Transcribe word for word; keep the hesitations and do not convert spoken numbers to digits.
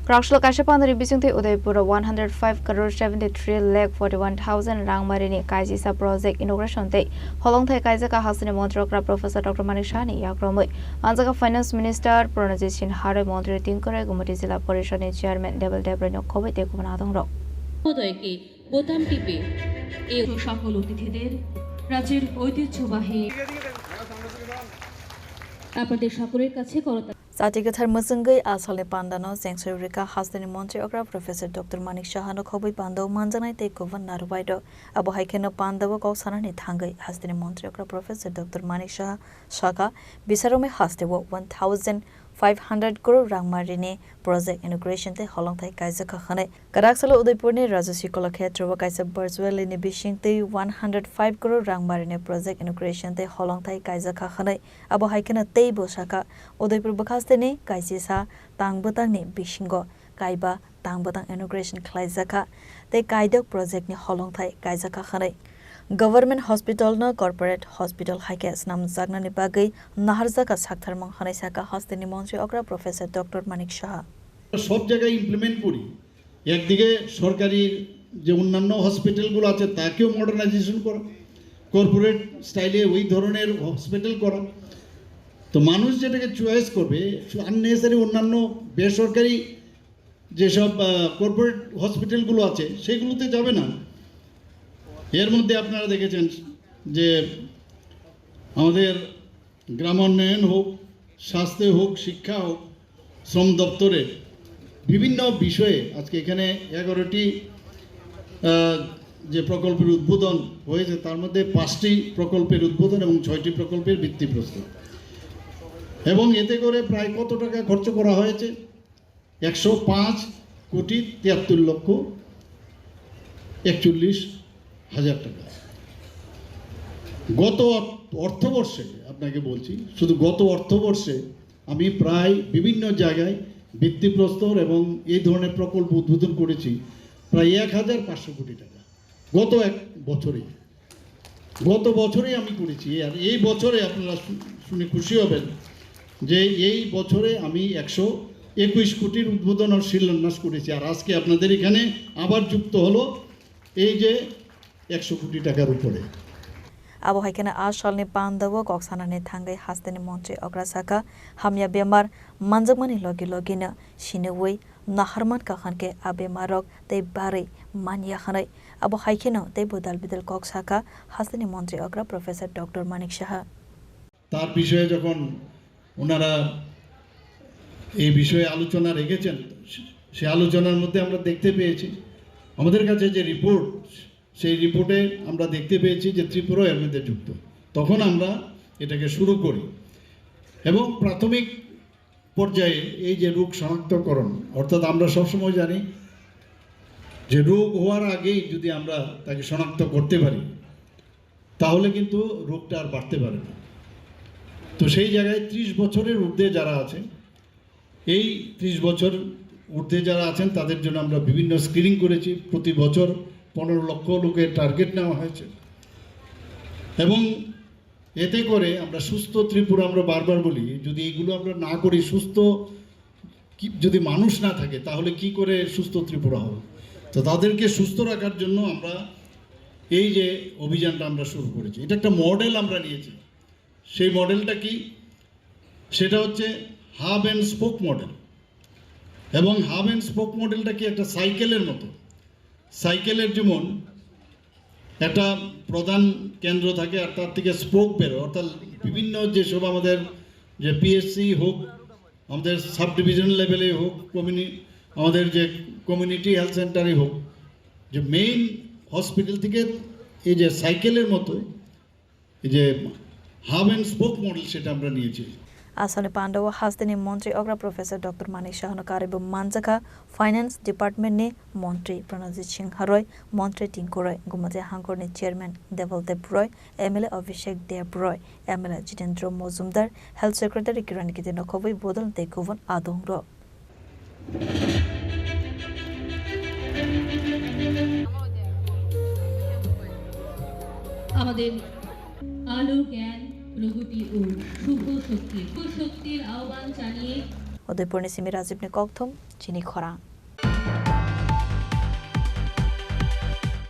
Prakslo kaisa pandani bisingtwi Udaipur o one hundred five crore seventy three lakh forty one thousand rangmarini kaisisa project inauguration tei holongthai kaijak kha hasteni montri okra Professor Doctor Manik Sahani yakromwi. Manjak kha Finance Minister Pranajit Singh Haroi, Montri Tinkorai, Gumati Jila Porishadni Chairman Debel Debrai no khobwi tei kubun adongrok. মহোদয়কে বোতাম টিপে এ সকল অতিথিদের রাজ্যের ঐতিহ্যবাহী আপনাদের সকলের কাছে করতালি। Chati kwthar mwchwngwi a salni pandano chengsoi rwkha hasteni montri okra Professor Doctor Manik Sahano khobwi pandao manjaknai tei kubun narwkbai rok. Abo hai kheno pandao kok sanani thangwi hasteni montri okra Professor Doctor Manik Saha sakha, bisaromwi hasteo one thousand five hundred crore rangmarini project inauguration tei holongthai kaijak kha hwnwi. Kwrak salo Udaipurni Rajaswi Kalakshetra o kaisa virtual rally ni bisingtwi one hundred five crore rangmarini project inauguration tei holongthai kaijak kha hwnwi. Abo hai kheno teibo sakha, Udaipur bwkhasteni kaisisa tang bwtangni bisingo kaiba tang bwtang inauguration khlaijak kha tei kaidok project ni holongthai kaijak kha hwnwi. Government hospital no corporate hospital hai khe snamjaknani bagwi naharjak kha saktharmung hwnwi sakha hasteni montri okra Professor Doctor Manik Saha. সব জায়গায় ইমপ্লিমেন্ট করি। একদিকে সরকারি যে অন্যান্য হসপিটালগুলো আছে তাকেও মডার্নাইজেশন করা, কর্পোরেট স্টাইলে ওই ধরনের হসপিটাল করা। তো মানুষ যেটাকে চয়েস করবে, আননেসেসারি অন্যান্য বেসরকারি যেসব কর্পোরেট হসপিটালগুলো আছে সেগুলোতে যাবে না। এর মধ্যে আপনারা দেখেছেন যে আমাদের গ্রামোন্নয়ন হোক, স্বাস্থ্য হোক, শিক্ষা হোক, শ্রম দপ্তরে বিভিন্ন বিষয়ে আজকে এখানে এগারোটি যে প্রকল্পের উদ্বোধন হয়েছে, তার মধ্যে পাঁচটি প্রকল্পের উদ্বোধন এবং ছয়টি প্রকল্পের ভিত্তিপ্রস্তর। এবং এতে করে প্রায় কত টাকা খরচ করা হয়েছে? একশো পাঁচ কোটি তিয়াত্তর লক্ষ একচল্লিশ হাজার টাকা। গত অর্থবর্ষে, আপনাকে বলছি, শুধু গত অর্থবর্ষে আমি প্রায় বিভিন্ন জায়গায় ভিত্তিপ্রস্তর এবং এই ধরনের প্রকল্প উদ্বোধন করেছি প্রায় এক হাজার পাঁচশো কোটি টাকা গত এক বছরে। গত বছরেই আমি করেছি। আর এই বছরে আপনারা শু-, শুনে খুশি হবেন যে এই বছরে আমি একশো একুশ কোটির উদ্বোধন আর শিলান্যাস করেছি। আর আজকে আপনাদের এখানে আবার যুক্ত হলো এই যে একশো কোটি টাকার উপরে। Abo hai kheno a salni pandao kok sanani thangwi hasteni montri okra sakha, hamya bemar manjakmani logi logino siniwi naharman kha hwnkhe a bemarrok tei barwi manya hwnwi. Abo hai kheno teibo dal bidal kok sakha hasteni montri okra Professor Doctor Manik Saha. তার বিষয়ে যখন ওনারা এই বিষয়ে আলোচনা রেখেছেন, সে আলোচনার মধ্যে আমরা দেখতে পেয়েছি, আমাদের কাছে যে রিপোর্ট, সেই রিপোর্টে আমরা দেখতে পেয়েছি যে ত্রিপুরা এর মধ্যে যুক্ত। তখন আমরা এটাকে শুরু করি এবং প্রাথমিক পর্যায়ে এই যে রোগ শনাক্তকরণ, অর্থাৎ আমরা সবসময় জানি যে রোগ হওয়ার আগেই যদি আমরা তাকে শনাক্ত করতে পারি, তাহলে কিন্তু রোগটা আর বাড়তে পারে না। তো সেই জায়গায় ত্রিশ বছরের ঊর্ধ্বে যারা আছে, এই ত্রিশ বছর ঊর্ধ্বে যারা আছেন, তাদের জন্য আমরা বিভিন্ন স্ক্রিনিং করেছি। প্রতি বছর পনেরো লক্ষ লোকের টার্গেট নেওয়া হয়েছে এবং এতে করে আমরা সুস্থ ত্রিপুরা, আমরা বারবার বলি, যদি এগুলো আমরা না করি, সুস্থ কি, যদি মানুষ না থাকে, তাহলে কি করে সুস্থ ত্রিপুরা হবে? তো তাদেরকে সুস্থ রাখার জন্য আমরা এই যে অভিযানটা আমরা শুরু করেছি, এটা একটা মডেল আমরা নিয়েছি। সেই মডেলটা কি? সেটা হচ্ছে হাব অ্যান্ড স্পোক মডেল। এবং হাব অ্যান্ড স্পোক মডেলটা কি? একটা সাইকেলের মতো। সাইকেলের যেমন একটা প্রধান কেন্দ্র থাকে আর তার থেকে স্পোক বেরো, অর্থাৎ বিভিন্ন যেসব আমাদের যে পিএসসি হোক, আমাদের সাব ডিভিশন লেভেলে হোক, কমিউনি আমাদের যে কমিউনিটি হেলথ সেন্টারে হোক, যে মেইন হসপিটাল থেকে এই যে সাইকেলের মতো এই যে হাব অ্যান্ড স্পোক মডেল, সেটা আমরা নিয়েছি। Aswkni pandao hasteni montri okra Professor Doctor Manik Sahano karwibo manjakha Finance Department ni montri Pranajit Singh Roy, montri Tinku Roy, Gumati Hangkorni Chairman Debal Deb Roy, M L A Abhishek Deb Roy, M L A Jitendra Mojumdar, Health Secretary Kiran Gite no khobwi bodol tei kubun adongrok. আমাদের আলো, জ্ঞান, প্রগতি ও শুভ শক্তি, শুভ শক্তির আহ্বান জানিয়ে Udaipurni simi Rajibni kokthum, chini khorang.